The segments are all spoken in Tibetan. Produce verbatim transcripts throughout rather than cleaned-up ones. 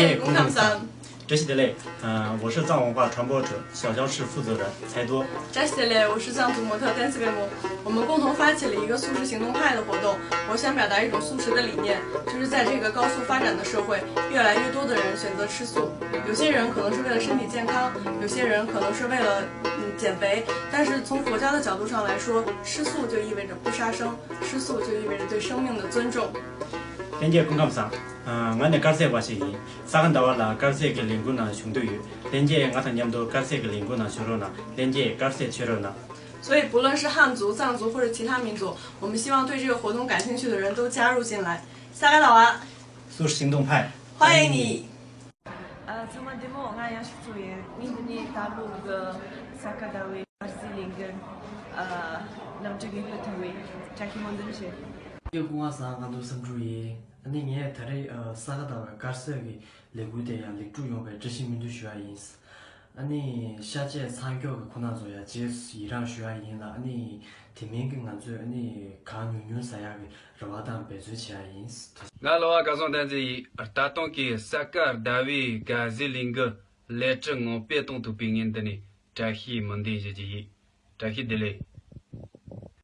哎，空荡荡。这是的嘞，呃，我是藏文化传播者，小僵尸负责人柴多。这是的嘞，我是藏族模特丹斯格姆。我们共同发起了一个素食行动派的活动。我想表达一种素食的理念，就是在这个高速发展的社会，越来越多的人选择吃素。有些人可能是为了身体健康，有些人可能是为了嗯减肥。但是从佛教的角度上来说，吃素就意味着不杀生，吃素就意味着对生命的尊重。 ལྷན་རྒྱས་སྐུ་ཁམས་བཟང་། ང་ནི་དཀར་ཟས་པ་ཞིག་ཡིན། ས་ག་ཟླ་བ་ལ་དཀར་ཟས་ཀྱི་ལས་འགུལ་ནང་ཞུགས་འདོད་ཡོད། ལྷན་རྒྱས་ང་དང་མཉམ་དུ་དཀར་ཟས་ཀྱི་ལས་འགུལ་ནང་ཞུགས་རོགས་གནང་། ལྷན་རྒྱས་དཀར་ཟས་མཆོད་རོགས་གནང་། 所以，不论是汉族、藏族或者其他民族，我们希望对这个活动感兴趣的人都加入进来。撒嘎达瓦，素食行动派，欢迎你。 ཚང་མ་བདེ་མོ། ང་ཡང་ཞིག་ཚོ་ཡིན། ངས་འདི་ནས་ད་ལོ་གི་ས་ག་ཟླ་བའི་དཀར་ཟས་ལས་འགུལ་ལམ་གྲུ་ངེས་པར་ཐུག་པའི་བཀྲ་ཤིས་སྨོན་འདུན་ཞུ། ཡ། སྐུ་ཁམས་བཟང་། ང་ཚོ་བསམ་འགྲུབ་ཡིན། ཨ་ནི་ངས་ད་རེས་ས་ག་ཟླ་བའི་དཀར་ཟས་ཀྱི་ལས་འགུལ་དེ་ཡང་ལེགས་གྲུབ་ཡོང་བའི་བཀྲ་ཤིས་སྨོན་འདུན་ཞུ་ཡ་ཡིན། ཨ་ནི་ཤ་བཅད་ཚར་མཁན་གྱི་ཁོང་རྣམ་ཚོ་ཡང་རྗེས་སུ་ཡི་རང་ཞུ་ཡ་ཡིན་ལ། ཨ་ནི་དེ་མིན་གྱི་ང་ཚོས་ཨ་ནི་གང་ཉུང་ཉུང་ཟ་ཡ་གི་རེ་བ་དང་འབད་བརྩོན་བྱེད་ཡ་ཡིན། ང་ལོ་བ་སྐལ་བཟང་བསྟན་འཛིན་ཡིན། ད་ཐེངས་ཀྱི་ས་ག་ཟླ་བའི་དཀར་ཟས་ལས་འགུལ་ལས་གྲྭ་ངོ་སྤྲོད་གཏོང་ཐུབ་པའི་ངས་འདི་ནས་བཀྲ་ཤིས་སྨོན་འདུན་ཞུ་རྒྱུ་ཡིན། བཀྲ་ཤིས་བདེ་ལེགས།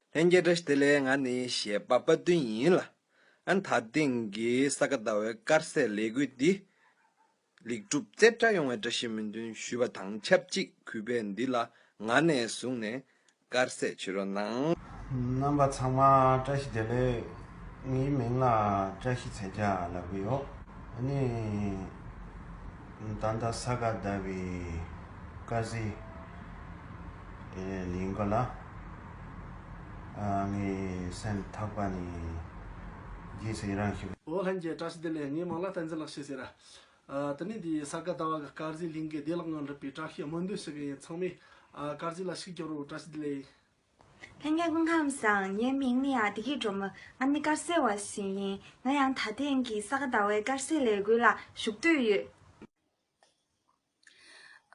ལྷན་རྒྱས་བཀྲ་ཤིས་བདེ་ལེགས། ང་ནི་གཞས་པ་དཔལ་སྟོན་ཡིན་ལ། ཨ་ནི་ད་ཐེངས་ཀྱི་ས་ག་ཟླ་བའི་དཀར་ཟས་ལས་འགུལ་འདི་ལེགས་གྲུབ་རྩེ་གྲ་ཡོང་བའི་བཀྲ་ཤིས་སྨོན་འདུན་ཞུ་བ་དང་ཆབས་ཅིག་གུས་པས་འདི་ལ་ང་ནས་བཟུང་ནས་དཀར་ཟས་མཆོད་རོགས་གནང་། རྣམ་པ་ཚང་མ་བཀྲ་ཤིས་བདེ་ལེགས། ངའི་མིང་ལ་བཀྲ་ཤིས་ཚེ་རྒྱལ་ལབ་ཀྱི་ཡོད། ཨ་ནི་ད་ལྟ་ས་ག་ཟླ་བའི་དཀར་ཟས་ལས་འགུལ་ལ་ངའི་སེམས་ཐག་པ་ནས་རྗེས་སུ་ཡི་རང་ཞུ། ཨོ། ལྷན་རྒྱས་བཀྲ་ཤིས་བདེ་ལེགས། ངའི་མིང་ལ་བསྟན་འཛིན་ལགས་བཤད་ཟེར། ཨ། དེ་ནས་འདི་ས་ག་ཟླ་བ་གི་དཀར་ཟས་ལས་འགུལ་བདེ་བླག་ངང་འགྲུབ་པའི་བཀྲ་ཤིས་སྨོན་འདུན་ཞུ་གི་ཡིན། ཚང་མས་ཨ་དཀར་ཟས་ལ་ཤུགས་རྒྱག་རོགས། བཀྲ་ཤིས་བདེ་ལེགས། ལྷན་རྒྱས་སྐུ་ཁམས་བཟང་། ངའི་མིང་ནི་ཨ་དེ་གི་སྒྲོལ་མ། ང་ནི་དཀར་ཟས་པ་ཞིག་ཡིན། ང་ཡང་ད་ཐེངས་ཀྱི་ས་ག་ཟླ་བའི་དཀར་ཟས་ལས་འགུལ་ལ་ཞུགས་འདོད་ཡོད།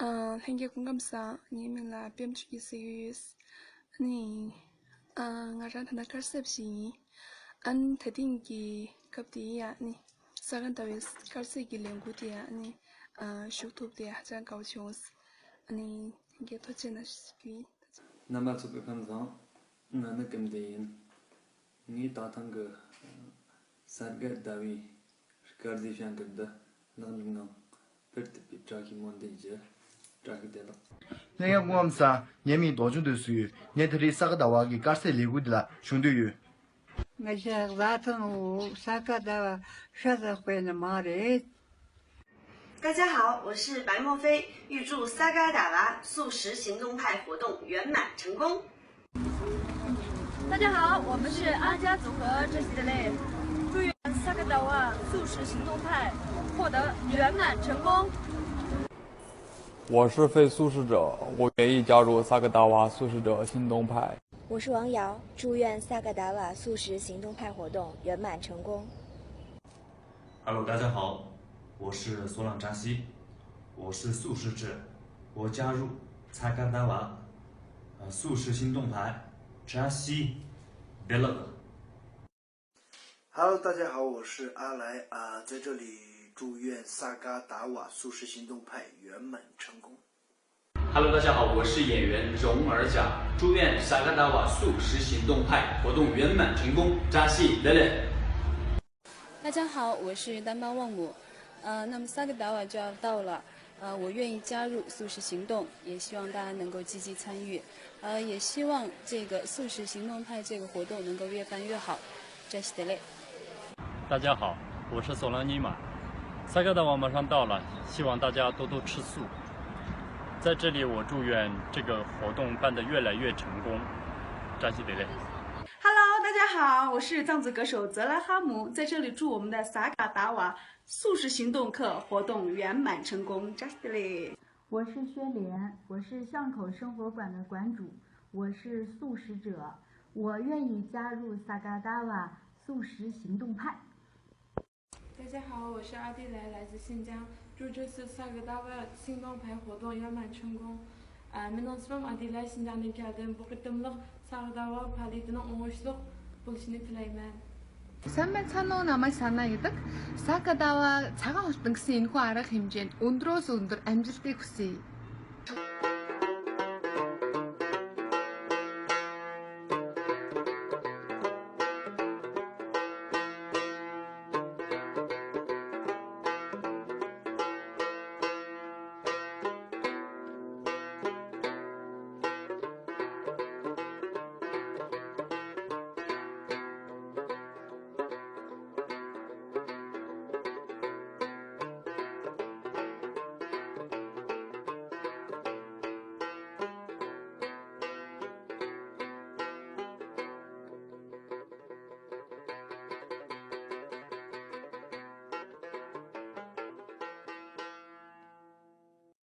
ཨ། ལྷན་རྒྱས་སྐུ་ཁམས་བཟང་། ངའི་མིང་ལ་པདྨ་ཆོས་སྐྱིད་ཟེར་གྱི་ཡོད། ཨ་ནི། ཨ། ང་རང་ད་ལྟ་དཀར་ཟས་པ་ཞིག་ཡིན། ཨ་ནི་ད་ཐེངས་ཀྱི་སྐབས་དེ་ཡིན་ཡ། ཨ་ནི་ས་ག་ཟླ་བའི་དཀར་ཟས་ཀྱི་ལས་འགུལ་དེ་ཡ། ཨ་ནི། ཨ། ཞུགས་ཐུབ་དེ་ཧ་ཅང་དགའ་བོ་བྱུང་། ཨ་ནི་ལྷན་རྒྱས་ཐུགས་རྗེ་གནང་ཞུ་གི་ཡིན། རྣམ་པ་ཚོ་སྐུ་ཁམས་བཟང་། ང་ནི་ཀིམ་དེ་ཡིན། ངས་ད་ཐེངས་ཀྱི་ས་ག་ཟླ་བའི་དཀར་ཟས་བྱ་འགུལ་འདི་ལེགས་གྲུབ་ངང་སྤེལ་ཐུབ་པའི་བཀྲ་ཤིས་སྨོན་འདུན་ཞུ། བཀྲ་ཤིས་བདེ་ལེགས། ལྷན་རྒྱས་སྐུ་ཁམས་བཟང་། ངའི་མིང་རྡོ་རྗེ་འདོད་སུ་ཡོད། ངས་དེ་རིང་ས་ག་ཟླ་བ་གི་དཀར་ཟས་ལས་འགུལ་འདི་ལ་ཞུགས་འདོད་ཡོད། ང་ཞག་ར་ཐང་འུ་ས་ག་ཟླ་བ་ཤ་ཟ་དཔེ་ནི་མ་རེད། 大家好，我是白墨菲，预祝萨嘎达瓦素食行动派活动圆满成功。大家好，我们是阿加组合，这是 Delay，祝愿萨嘎达瓦素食行动派获得圆满成功。我是非素食者，我愿意加入萨嘎达瓦素食者行动派。我是王瑶，祝愿萨嘎达瓦素食行动派活动圆满成功。 Hello，大家好，我是索朗扎西，我是素食者，我加入 Tsakadawa 呃素食行动派扎西 Delok。Hello，大家好，我是阿来啊，在这里祝愿萨嘎达瓦素食行动派圆满成功。 Hello，大家好，我是演员荣尔甲，祝愿 Sakadawa 素食行动派活动圆满成功，扎西德勒。大家好，我是丹巴旺姆。呃，那么 Sakadawa 就要到了，呃，我愿意加入素食行动，也希望大家能够积极参与，呃，也希望这个素食行动派这个活动能够越办越好。 扎西德勒。大家好，我是索朗尼玛。 Sakadawa 马上到了，希望大家多多吃素。在这里，我祝愿这个活动办得越来越成功。扎西德勒。 Hello，大家好，我是藏族歌手泽拉哈姆，在这里祝我们的 Sakadawa 素食行动课活动圆满成功。扎西德勒。 我是薛莲，我是巷口生活馆的馆主，我是素食者，我愿意加入 Sakadawa 素食行动派。 大家好，我是阿迪莱，来自新疆，祝这次 Sakadawa 行动派活动圆满成功。啊，མི་ནང་སྤམ་ཨ་དེ་ལ་ཤིན་ཅང་ནས་ཁྱབ་ལྡན་བོད་ཀྱི་གཏམ་ལག་ས་ག་ཟླ་བ་ཕ་ལི་དེ་ནང་ངོ་ཤེས་ལོག་པོལ་ཤི་ནི་ཐི་ལ་ཡི་མན། Сайн байна уу, намайг сайн байна гэдэг. Сака дава цагаан хүртэнгэсэн энэ хүн арга хэмжээнд өндрөөс өндөр амжилтыг хүсье.